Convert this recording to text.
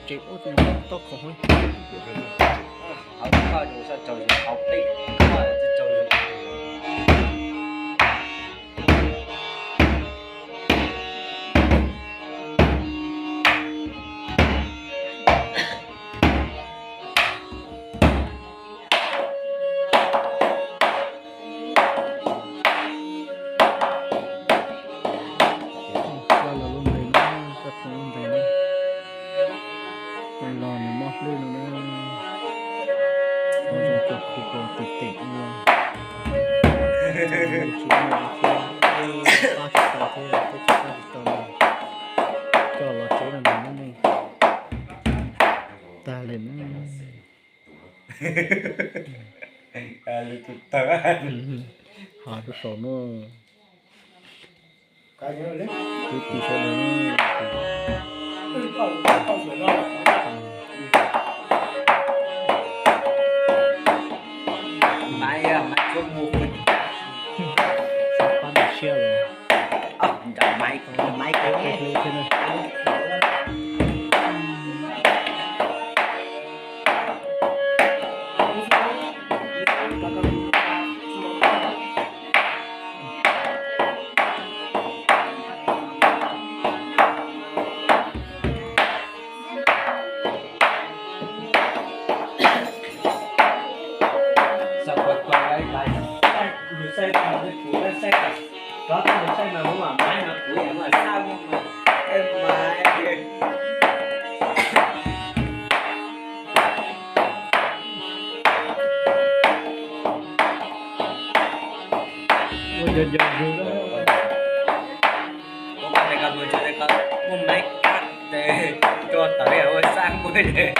Tsev ua tus no tob khoom heev. Hauv koj tus sab tsaus zog, hauv peb koj tus tsaus zog. Coj los lub npe no, coj thoob lub npe no. Coj los nws mob hlwb no na. Qhov zoo cov khu ko tis teem ua. Tsis muaj thiab, pab tsis tau thiab, peb tsis pab tsis tau no. Coj los tsev no nws muab neeg tag li na. Li tus tawg. Hais rau saum no. Kwv tij sawv daws, pab nrog siab los. Xav kuv kuv lawv lawv saib, nws saib tau nws kuv lawv saib tau, rov qab nws saib mas muab mam maiv no kuv yam muab xab muab mas saib mas. Ua nco nco zog na. Ua koj tes koj mus tso tes koj muab maiv kab tes rua tawm ua xab muab tes.